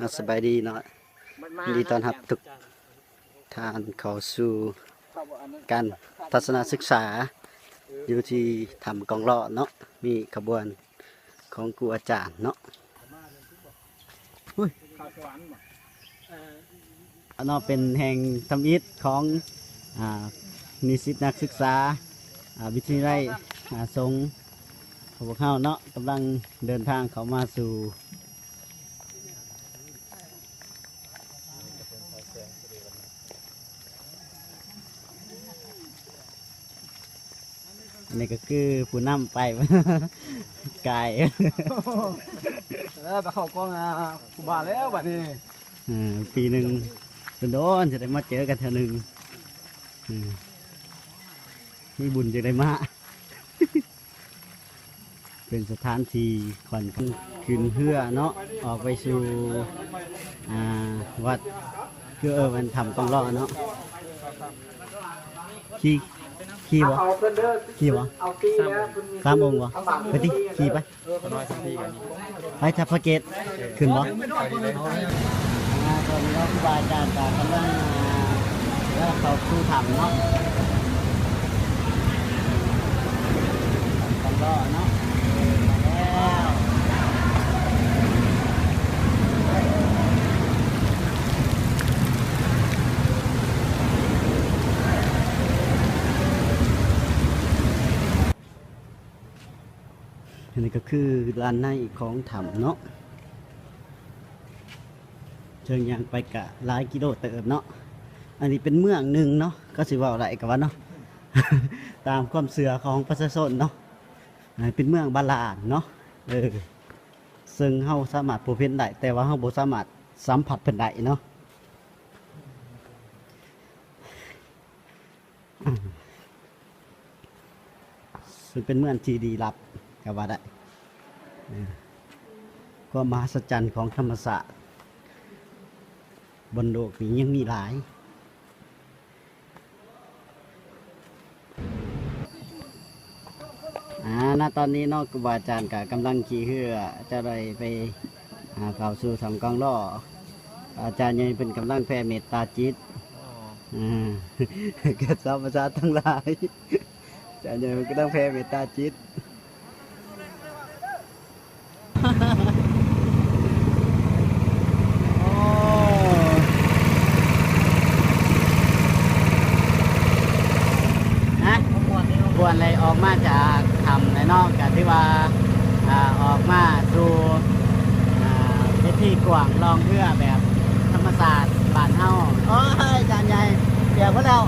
ອ່າ ສະບາຍດີເນາະ ຍິນດີຕ້ອນຮັບທຸກທ່ານເຂົ້າສູ່ການທັດສະນະສຶກສາ ຢູ່ທີ່ຖ້ຳກອງຫຼໍ້ເນາະ ມີຂະບວນຂອງຄູອາຈານເນາະ. ອຸ້ຍ ເນາະ ເປັນແຫ່ງທຳອິດຂອງ ອ່າ ນິສິດນັກສຶກສາ ອ່າ ວິທະຍາໄລ ອ່າ ສົງຂອງພວກເຮົາເນາະ ກຳລັງເດີນທາງເຂົ້າມາສູ່ ອັນນີ້ກໍຄືຜູ້ນຳໄປ ກາຍ ເອີ ໄປເຂົ້າກອງ ອ່າ ຄູບາແລ້ວບັດນີ້ ເອີ ປີໜຶ່ງໂດນໆ ຈະໄດ້ມາເຈີກັນເທື່ອໜຶ່ງ ເອີ ມີບຸນຈັ່ງໄດ້ມາ. ເປັນສະຖານທີ່ຂ້ອນຂ້າງຂຶ້ນເຮືອເນາະ ອອກໄປສູ່ ອ່າ ວັດ ຄື ເອີ ແມ່ນຖ້ຳກອງຫຼໍ້ເນາະ. ຂີ່ ຂີ່ບໍ່? ຂີ່ບໍ່? ສາມອົງບໍ່? ໄປຕິ ຂີ່ໄປ. ໄປທັບພະເກດ ຂຶ້ນບໍ່? ອ່າ ຕອນນີ້ເນາະ ຄູບາອາຈານກໍກຳລັງ ອ່າ ເຂົ້າສູ່ຖ້ຳເນາະ ຖ້ຳກອງຫຼໍ້ເນາະ ມາແລ້ວ. ອັນນີ້ກໍຄືດ້ານໃນຂອງຖ້ຳເນາະ ເຊິ່ງຍ່າງໄປກະຫຼາຍກິໂລເຕີບເນາະ. ອັນນີ້ເປັນເມືອງໜຶ່ງເນາະ ກໍຊິເວົ້າໄດ້ກໍວ່າເນາະ ຕາມຄວາມເຊື່ອຂອງປະຊາຊົນເນາະ ເປັນເມືອງບາລານເນາະ ເອີ ເຊິ່ງເຮົາສາມາດພົບເຫັນໄດ້ ແຕ່ວ່າເຮົາບໍ່ສາມາດສຳຜັດເພິ່ນໄດ້ເນາະ. ຊຶ່ງເປັນເມືອງທີ່ລີ້ລັບກໍວ່າໄດ້ ເອີ ຄວາມມະຫັດສະຈັນຂອງທຳມະຊາດບົນໂລກນີ້ຍັງມີຫຼາຍ. ອ່າ ນະຕອນນີ້ເນາະ ຄູບາອາຈານກະກຳລັງຂີ່ເຮືອ ຈະໄດ້ໄປ ອ່າ ເຂົ້າສູ່ຖ້ຳກອງຫຼໍ້. ອາຈານໃຫຍ່ເພິ່ນກຳລັງແຜ່ເມດຕາຈິດ ອ່າ ແກ່ສາວປະຊາທັງຫຼາຍ ອາຈານໃຫຍ່ເພິ່ນກຳລັງແຜ່ເມດຕາຈິດ. ໂອ້ ຮະ ມ່ວນເລີຍ ອອກມາຈາກຖ້ຳແລ້ວເນາະ ກະຖືວ່າ ອ່າ ອອກມາສູ່ ອ່າ ເວທີກວ້າງລ່ອງເຮືອແບບທຳມະຊາດບ້ານເຮົາ. ໂອ້ຍ ອາຈານໃຫຍ່ ປຽກໝົດແລ້ວ.